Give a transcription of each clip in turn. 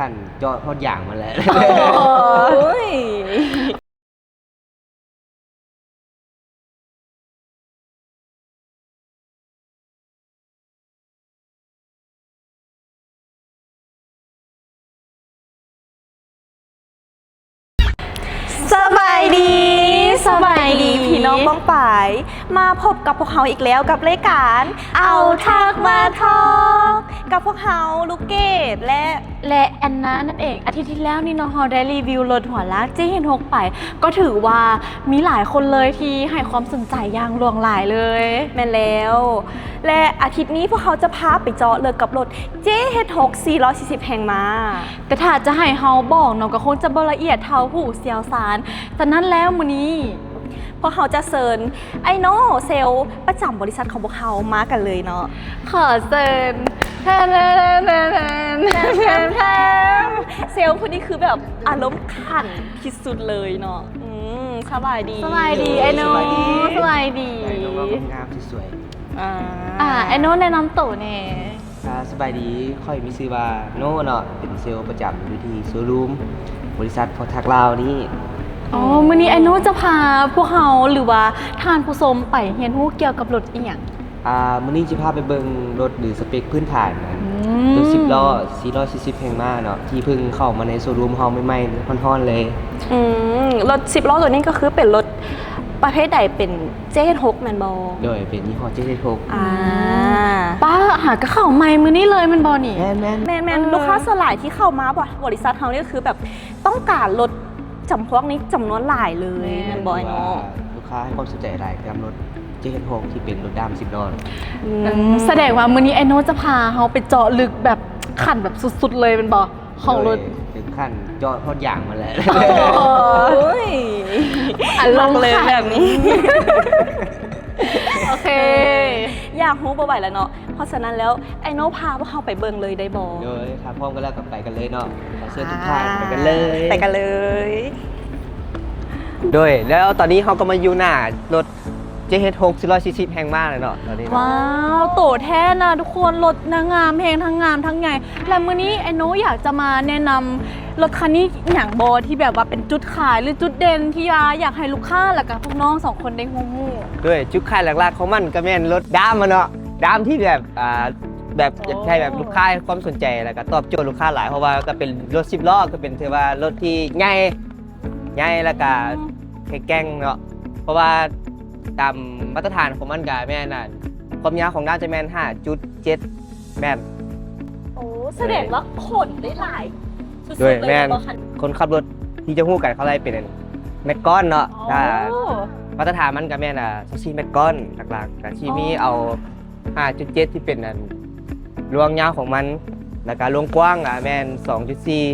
ຂັ້ນເຈາະຮອດຢາງມັນແຫຼະ. ໂອ້ຍ ສະບາຍດີ ສະບາຍດີ ພີ່ນ້ອງປ້ອງປາຍ ມາພົບກັບພວກເຮົາອີກແລ້ວກັບລາຍການ ເອົາທັກມາທອກ ກັບພວກເຮົາ ລູກເກດ ແລະ ແລະ ແອນນານັ້ນເອງ. ອາທິດທີ່ແລ້ວນີ້ເນາະ ເຮົາໄດ້ຣີວິວລົດຫົວລາກ ເຈເອັດຫົກ ໄປ ກໍຖືວ່າມີຫຼາຍຄົນເລີຍທີ່ໃຫ້ຄວາມສົນໃຈຢ່າງຫຼວງຫຼາຍເລີຍ. ແມ່ນແລ້ວ ແລະ ອາທິດນີ້ພວກເຮົາຈະພາໄປເຈາະເລິກກັບລົດ ເຈເອັດຫົກ ສີ່ຮ້ອຍສີ່ສິບແຮງມ້າ. ແຕ່ຖ້າຈະໃຫ້ເຮົາບອກເນາະ ກໍຄົງຈະບໍ່ລະອຽດເທົ່າຜູ້ຊ່ຽວຊານ. ສະນັ້ນແລ້ວມື້ນີ້ ພວກເຮົາຈະເຊີນອ້າຍໂນ ເຊວປະຈຳບໍລິສັດຂອງພວກເຮົາມາກັນເລີຍເນາະ. ຂໍເຊີນ ແທນ ແທນ ແທນ ແທນ ແທນ ແທນ ເຊວຜູ້ນີ້ຄືແບບອາລົມຂັນທີ່ສຸດເລີຍເນາະ. ອືມ ສະບາຍດີ ສະບາຍດີອ້າຍໂນ ສະບາຍດີ ສະບາຍດີ ອ້າຍໂນງາມໆ ສວຍໆ. ອ່າ ອ່າ ອ້າຍໂນແນະນຳໂຕແດ່. ອ່າ ສະບາຍດີ ຂ້ອຍມີຊື່ວ່າໂນເນາະ ເປັນເຊວປະຈຳຢູ່ທີ່ໂຊຣູມບໍລິສັດພອດທັກລາວນີ້. ອໍ ມື້ນີ້ອ້າຍໂນຈະພາພວກເຮົາ ຫຼືວ່າທ່ານຜູ້ຊົມໄປຮຽນຮູ້ກ່ຽວກັບລົດອີ່ຫຍັງ? ອ່າ ມື້ນີ້ຈະພາໄປເບິ່ງລົດ ຫຼື ສະເປັກພື້ນຖານ ອືມ ລົດສິບລໍ້ ສີ່ຮ້ອຍສີ່ສິບແຮງມ້າເນາະ ທີ່ເພິ່ງເຂົ້າມາໃນໂຊຣູມເຮົາໃໝ່ໆ ຮ້ອນໆ ເລີຍ. ອືມ ລົດສິບລໍ້ໂຕນີ້ກໍຄືເປັນລົດປະເພດໃດ? ເປັນ ເຈເອັດຫົກ ແມ່ນບໍ່? ໂດຍ ເປັນຍີ່ຫໍ້ ເຈເອັດຫົກ. ອ່າ ປ້າ ຫາກະເຂົ້າໃໝ່ມື້ນີ້ເລີຍແມ່ນບໍ່ນີ້? ແມ່ນໆ ແມ່ນໆ ເອີ ລູກຄ້າສ່ວນຫຼາຍທີ່ເຂົ້າມາບໍ ບໍລິສັດເຮົານີ້ກໍຄືແບບຕ້ອງການລົດຈຳພວກນີ້ຈຳນວນຫຼາຍເລີຍ ແມ່ນ ແມ່ນບໍ່ອ້າຍໂນ? ລູກຄ້າໃຫ້ຄວາມສົນໃຈຫຼາຍກັບລົດ ເຈເອັດຫົກ ທີ່ເປັນລົດດາມສິບລໍ້. ອືມ ສະແດງວ່າມື້ນີ້ອ້າຍໂນຈະພາເຮົາໄປເຈາະເລິກແບບຂັ້ນແບບສຸດໆ ເລີຍແມ່ນບໍ່? ຂອງລົດ ໂດຍ ເຖິງຂັ້ນເຈາະຮອດຢາງມັນແຫຼະ. ໂອ້ຍ ອາລົມຂັນ ມັກເລີຍແບບນີ້. ໂອເຄ ຢາກຮູ້ບໍ່ໄຫວແລ້ວເນາະ. ເພາະສະນັ້ນແລ້ວ ອ້າຍໂນພາພວກເຮົາໄປເບິ່ງເລີຍໄດ້ບໍ່? ໂດຍ ຖ້າພ້ອມກັນແລ້ວກໍໄປກັນເລີຍເນາະ. ຂໍເຊີນທຸກທ່ານ ອ່າ ໄປກັນເລີຍ ໄປກັນເລີຍ. ໂດຍ ແລ້ວຕອນນີ້ເຮົາກໍມາຢູ່ໜ້າລົດ ເຈເອັດຫົກ ສີ່ຮ້ອຍສີ່ສິບແຮງມ້າແລ້ວເນາະ ຕອນນີ້ເນາະ. ວ້າວ ໂຕແທ້ນະທຸກຄົນ ລົດນະງາມແຮງ ທັງງາມທັງໃຫຍ່. ແລະ ມື້ນີ້ອ້າຍໂນຢາກຈະມາແນະນຳລົດຄັນນີ້ຫຍັງບໍ່ ທີ່ແບບວ່າເປັນຈຸດຂາຍ ຫຼື ຈຸດເດັ່ນ ທີ່ວ່າຢາກໃຫ້ລູກຄ້າ ແລ້ວກະພວກນ້ອງສອງຄົນໄດ້ຮູ້? ໂດຍ ຈຸດຂາຍຫຼັກໆຂອງມັນກະແມ່ນລົດດາມຫັ້ນເນາະ ດາມທີ່ແບບ ອ່າ ແບບ ໂອ້ ຢາກໃຫ້ແບບລູກຄ້າໃຫ້ຄວາມສົນໃຈ ແລ້ວກະຕອບໂຈດລູກຄ້າຫຼາຍ ເພາະວ່າກະເປັນລົດສິບລໍ້ ກະເປັນ ຖືວ່າລົດທີ່ໃຫຍ່ ໃຫຍ່ ແລ້ວກະ ອືມ ແຂງແກ່ງເນາະ ເພາະວ່າຕາມມາດຕະຖານຂອງມັນກະແມ່ນ ອ່າ ຄວາມຍາວຂອງດ້າມຈະແມ່ນຫ້າຈຸດເຈັດແມັດ. ໂອ້ ສະແດງວ່າຂົນໄດ້ຫຼາຍສຸດໆ ໂດຍ ເລີຍ ແມ່ນ ແມ່ນບໍ່ຄັນ? ຄົນຂັບລົດທີ່ຈະຮູ້ກັນເຂົາໄດ້ເປັນແມັດກ້ອນເນາະ. ໂອ້ ຖ້າມາດຕະຖານມັນກະແມ່ນ ອ່າ ຊາວສີ່ແມັດກ້ອນ ຫຼັກໆກະຊິມີ ອໍ ເອົາ ຫ້າຈຸດເຈັດ ທີ່ເປັນອັນລວງຍາວຂອງມັນ ແລ້ວກະລວງກວ້າງ ອ່າ ແມ່ນສອງຈຸດສີ່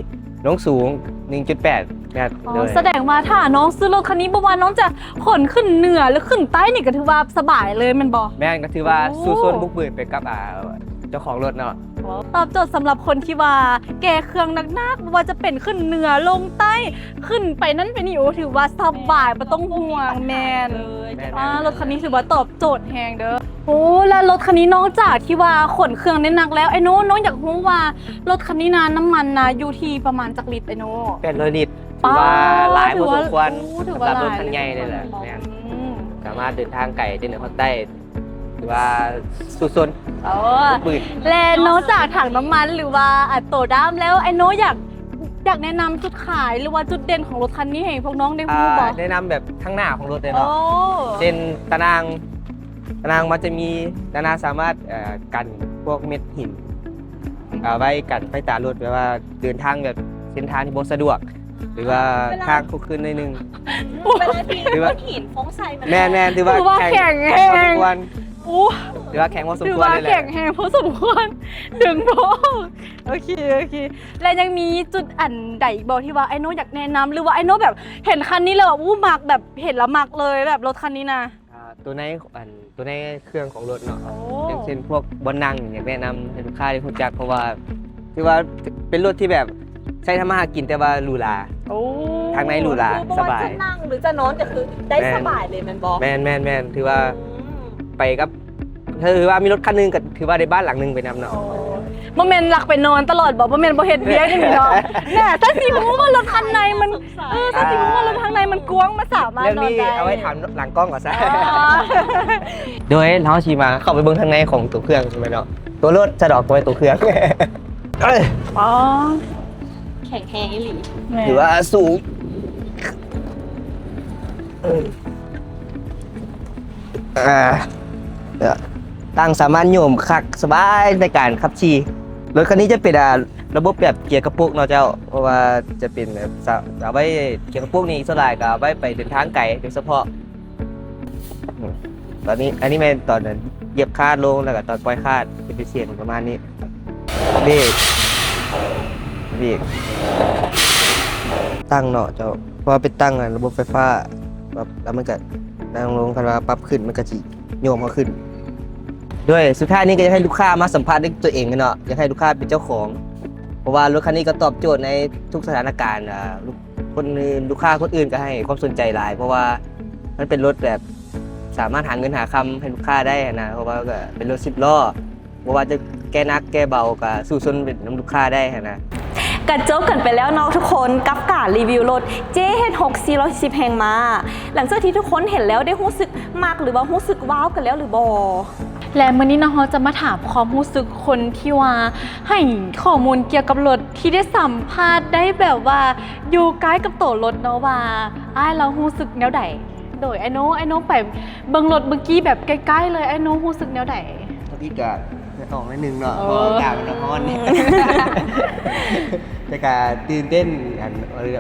ລວງສູງ ໜຶ່ງຈຸດແປດແມັດ. ອໍ ໂດຍ ສະແດງວ່າຖ້ານ້ອງຊື້ລົດຄັນນີ້ ບໍ່ວ່ານ້ອງຈະຂົນຂຶ້ນເໜືອ ຫຼື ຂຶ້ນໃຕ້ນີ້ ກະຖືວ່າສະບາຍເລີຍແມ່ນບໍ່? ແມ່ນ ກະຖືວ່າ ໂອ້ ສູ້ຊົນບຸກບືນໄປກັບ ອ່າ ເຈົ້າຂອງລົດເນາະ. ອໍ ຕອບໂຈດສຳລັບຄົນທີ່ວ່າແກ່ເຄື່ອງໜັກໆ ບໍ່ວ່າຈະເປັນຂຶ້ນເໜືອ ລົງໃຕ້ ຂຶ້ນໄປນັ້ນໄປນີ້ ໂອ້ ຖືວ່າສະບາຍ ບໍ່ຕ້ອງຫ່ວງ. ແມ່ນ ແມ່ນ ອ່າ ລົດຄັນນີ້ຖືວ່າຕອບໂຈດແຮງເດີ. ໂອ້ ແລະ ລົດຄັນນີ້ນອກຈາກທີ່ວ່າຂົນເຄື່ອງໄດ້ໜັກແລ້ວ ອ້າຍໂນ ນ້ອງຢາກຮູ້ວ່າລົດຄັນນີ້ນະ ນ້ຳມັນນະຢູ່ທີ່ປະມານຈັກລິດ ອ້າຍໂນ? ແປດຮ້ອຍລິດ ຖືວ່າຫຼາຍພໍສົມຄວນ ໂອ້ ຖືວ່າຫຼາຍ ສຳລັບລົດຄັນໃຫຍ່ເລີຍແຫຼະ. ແມ່ນ ອືມ ສາມາດເດີນທາງໄກຈາກເໜືອຮອດໃຕ້ ຖືວ່າສູ້ຊົນ ໂອ້ ແລະ ນອກຈາກຖັງນ້ຳມັນ ຫຼືວ່າ ອ່າ ໂຕດ້າມແລ້ວ ອ້າຍໂນຢາກ ຢາກແນະນຳຈຸດຂາຍ ຫຼືວ່າຈຸດເດັ່ນຂອງລົດຄັນນີ້ໃຫ້ພວກນ້ອງໄດ້ຮູ້ບໍ່? ອ່າ ແນະນຳແບບທາງໜ້າຂອງລົດເລີຍເນາະ. ໂອ້ ເຊັ່ນຕາໜ່າງ ຕາໜ່າງມັນຈະມີ ຕາໜ່າງສາມາດ ເອີ ກັນພວກເມັດຫີນ ເອົາໄວ້ກັນໄຟຕາລົດ ແບບວ່າເດີນທາງແບບເສັ້ນທາງທີ່ບໍ່ສະດວກ ຫຼືວ່າ ເວລາ ທາງຄຸກຄື້ນໜ້ອຍໜຶ່ງ ເວລາທີ່ ຫຼືວ່າ ຫີນຟອງໃສ່ມັນ ແມ່ນໆ ຖືວ່າ ຖືວ່າແຂງ ແຂງແຮງພໍສົມຄວນ. ໂອ້ ຖືວ່າແຂງພໍສົມຄວນ ຖືວ່າແຂງແຮງພໍສົມຄວນ ດຶງບໍ່ອອກ. ໂອເຄ ໂອເຄ ແລະ ຍັງມີຈຸດອັນໃດອີກບໍ່ທີ່ວ່າອ້າຍໂນຢາກແນະນຳ ຫຼືວ່າອ້າຍໂນແບບເຫັນຄັນນີ້ແລ້ວ ໂອ້ ມັກ ແບບເຫັນແລ້ວມັກເລີຍ ແບບລົດຄັນນີ້ນະ? ອ່າ ໂຕໃນ ອັນ ໂຕໃນເຄື່ອງຂອງລົດເນາະ. ໂອ້ ຢ່າງເຊັ່ນພວກບ່ອນນັ່ງ ຢາກແນະນຳໃຫ້ລູກຄ້າໄດ້ຮູ້ຈັກ ເພາະວ່າຖືວ່າເປັນລົດທີ່ແບບໃຊ້ທຳມາຫາກິນ ແຕ່ວ່າຫຼູຫຼາ. ໂອ້ ທາງໃນຫຼູຫຼາ ຄືບໍ່ວ່າ ສະບາຍ ຈະນັ່ງ ຫຼື ຈະນອນ ກະຄືໄດ້ ແມ່ນ ສະບາຍເລີຍແມ່ນບໍ່? ແມ່ນໆໆ ຖືວ່າ ອືມ ໄປກັບ ຖືວ່າມີລົດຄັນໜຶ່ງ ກະຖືວ່າໄດ້ບ້ານຫຼັງໜຶ່ງໄປນຳເນາະ. ໂອ້ ບໍ່ແມ່ນລັກໄປນອນຕະຫຼອດບໍ່? ບໍ່ແມ່ນບໍ່ເຮັດວຽກຫຍັງນີ້ເນາະ. ແນ່ ຖ້າຊິຮູ້ວ່າລົດຄັນໃດມັນ ເອີ ຖ້າຊິຮູ້ວ່າລົດທາງໃນມັນກວ້າງ ມັນສາມາດນອນໄດ້. ເລື່ອງນີ້ເອົາໄວ້ຖາມຫຼັງກ້ອງວ່າຊະ. ອໍ ໂດຍເຮົາຊິມາເຂົ້າໄປເບິ່ງທາງໃນຂອງຕົວເຄື່ອງໃຊ່ໄໝເນາະ? ຕົວລົດຊະດອກ ບໍ່ແມ່ນຕົວເຄື່ອງ. ເອີຍ ອໍ ແຂງແຮງອີ່ຫຼີ ແມ່ນ ຖືວ່າສູງ. ອ່າ ຕັ້ງສາມາດໂຍມຄັກສະບາຍໃນການຂັບຂີ່. ລົດຄັນນີ້ຈະເປັນ ອ່າ ລະບົບແບບເກຍກະປຸກເນາະເຈົ້າ ເພາະວ່າຈະເປັນແບບ ສະ ເອົາໄວ້ ເກຍກະປຸກນີ້ສ່ວນຫຼາຍກໍເອົາໄວ້ໄປເດີນທາງໄກໂດຍສະເພາະ. ຕອນນີ້ ອັນນີ້ແມ່ນຕອນຢຽບຄາດລົງ ແລ້ວກໍຕອນປ່ອຍຄາດ ຈະເປັນສຽງປະມານນີ້. ເບຣກ ເບຣກ ຕັ້ງເນາະເຈົ້າ ເພາະວ່າເປັນຕັ້ງ ລະບົບໄຟຟ້າ ປັບແລ້ວມັນກະນັ່ງລົງ ຄັນວ່າປັບຂຶ້ນມັນກະຊິໂຍມເຮົາຂຶ້ນ. ໂດຍສຸດທ້າຍນີ້ກໍຢາກໃຫ້ລູກຄ້າມາສຳຜັດດ້ວຍຕົວເອງເນາະ ຢາກໃຫ້ລູກຄ້າເປັນເຈົ້າຂອງ ເພາະວ່າລົດຄັນນີ້ກໍຕອບໂຈດໃນທຸກສະຖານະການ ອ່າ ລູກ ຄົນອື່ນ ລູກຄ້າຄົນອື່ນກໍໃຫ້ຄວາມສົນໃຈຫຼາຍ ເພາະວ່າມັນເປັນລົດແບບສາມາດຫາເງິນຫາຄຳໃຫ້ລູກຄ້າໄດ້ຫັ້ນນະ ເພາະວ່າກໍເປັນລົດສິບລໍ້ ບໍ່ວ່າຈະແກ່ໜັກແກ່ເບົາກໍສູ້ຊົນເປັນນຳລູກຄ້າໄດ້ຫັ້ນນະ. ກໍຈົບກັນໄປແລ້ວເນາະທຸກຄົນ ກັບການຣີວິວລົດ ເຈເອັດຫົກ ສີ່ຮ້ອຍສີ່ສິບແຮງມ້າ. ຫຼັງຈາກທີ່ທຸກຄົນເຫັນແລ້ວ ໄດ້ຮູ້ສຶກມັກ ຫຼືວ່າຮູ້ສຶກວ້າວກັນແລ້ວຫຼືບໍ່? ແລະມື້ນີ້ເນາະ ເຮົາຈະມາຖາມຄວາມຮູ້ສຶກຄົນທີ່ວ່າໃຫ້ຂໍ້ມູນກ່ຽວກັບລົດ ທີ່ໄດ້ສຳຜັດ ໄດ້ແບບວ່າຢູ່ໃກ້ກັບໂຕລົດເນາະ ວ່າອ້າຍລາວຮູ້ສຶກແນວໃດ? ໂດຍ ອ້າຍໂນ ອ້າຍໂນໄປເບິ່ງລົດມື້ກີ້ແບບໃກ້ໆເລີຍ ອ້າຍໂນຮູ້ສຶກແນວໃດ? ທຳອິດກະເຫື່ອອອກໜ້ອຍໜຶ່ງເນາະ ເອີ ເພາະວ່າອາກາດມັນຮ້ອນ. ແຕ່ກະຕື່ນເຕັ້ນ ອັນ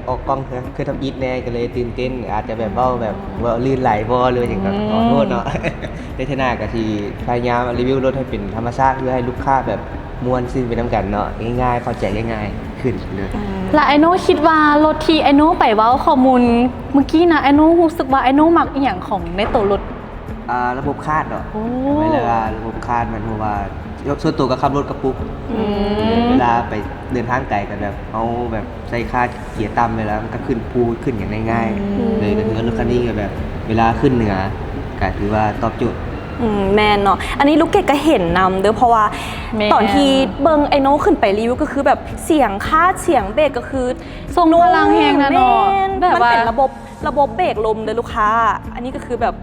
ອອກກ້ອງເທື່ອ ເທື່ອທຳອິດແດ່ ກໍເລີຍຕື່ນເຕັ້ນ ອາດຈະແບບເວົ້າແບບ ເວົ້າລື່ນໄຫຼບໍ່ ຫຼືວ່າຫຍັງກໍ ອືມ ຂໍໂທດເນາະ. ແຕ່ເທື່ອໜ້າກໍຊິພະຍາຍາມຣີວິວລົດໃຫ້ເປັນທຳມະຊາດ ເພື່ອໃຫ້ລູກຄ້າແບບ ມ່ວນຊື່ນໄປນຳກັນເນາະ ງ່າຍໆ ເຂົ້າໃຈງ່າຍໆຂຶ້ນເລີຍ. ອືມ ແລະ ອ້າຍໂນຄິດວ່າລົດທີ່ອ້າຍໂນໄປເວົ້າຂໍ້ມູນມື້ກີ້ນະ ອ້າຍໂນຮູ້ສຶກວ່າອ້າຍໂນມັກອີ່ຫຍັງຂອງໃນໂຕລົດ? ອ່າ ລະບົບຄາດເນາະ. ໂອ້ ເວລາລະບົບຄາດມັນ ເພາະວ່າສ່ວນຕົວກໍຂັບລົດກະປຸກ ອືມ ເວລາໄປເດີນທາງໄກກໍແບບ ເຮົາແບບໃສ່ຄາດເກຍຕ່ຳໄປແລ້ວ ມັນກໍຂຶ້ນພູຂຶ້ນຫຍັງໄດ້ງ່າຍ ອືມ ເລີຍກໍຖືວ່າລົດຄັນນີ້ກໍແບບ ເວລາຂຶ້ນເໜືອກໍຖືວ່າຕອບໂຈດ. ອືມ ແມ່ນເນາະ ອັນນີ້ລູກເກດກໍເຫັນນຳເດີ້ ເພາະວ່າ ແມ່ນ ຕອນທີ່ເບິ່ງອ້າຍໂນຂຶ້ນໄປຣີວິວ ກໍຄືແບບສຽງຄາດ ສຽງເບຣກກໍຄື ສົ່ງພະລັງແຮງນະເນາະ ແມ່ນ ແບບວ່າ ມັນເປັນລະບົບ ລະບົບເບຣກລົມເດີ້ລູກຄ້າ ອັນນີ້ກໍຄືແບບ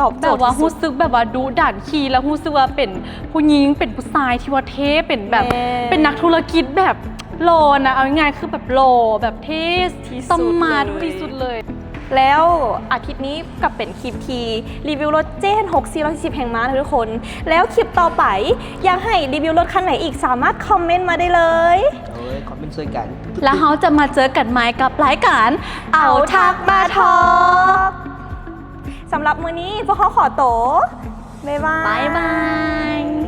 ຕອບໂຈດ ແບບວ່າຮູ້ສຶກແບບວ່າດຸດັນ ຂີ່ແລ້ວຮູ້ສຶກວ່າເປັນຜູ້ຍິງ ເປັນຜູ້ຊາຍທີ່ວ່າເທ່ ເປັນແບບ ແມ່ນ ເປັນນັກທຸລະກິດແບບຫຼໍ່ນະ ເອົາງ່າຍໆ ຄືແບບຫຼໍ່ ແບບເທ່ ທີ່ສຸດ ສະມາດ ເລີຍ ທີ່ສຸດເລີຍ. ແລ້ວອາທິດນີ້ກໍເປັນຄລິບທີ່ຣີວິວລົດ ເຈເອັດຫົກ ສີ່ຮ້ອຍສີ່ສິບແຮງມ້ານະທຸກຄົນ ແລ້ວຄລິບຕໍ່ໄປຢາກໃຫ້ຣີວິວລົດຄັນໃດອີກ ສາມາດຄອມເມັນມາໄດ້ເລີຍ ໂອ້ຍ ຄອມເມັນຊ່ວຍກັນ ແລ້ວເຮົາຈະມາເຈີກັນໃໝ່ກັບລາຍການ ເອົາທັກມາທອກ. ສຳລັບມື້ນີ້ພວກເຮົາຂໍໂຕ ບາຍບາຍ ບາຍບາຍ.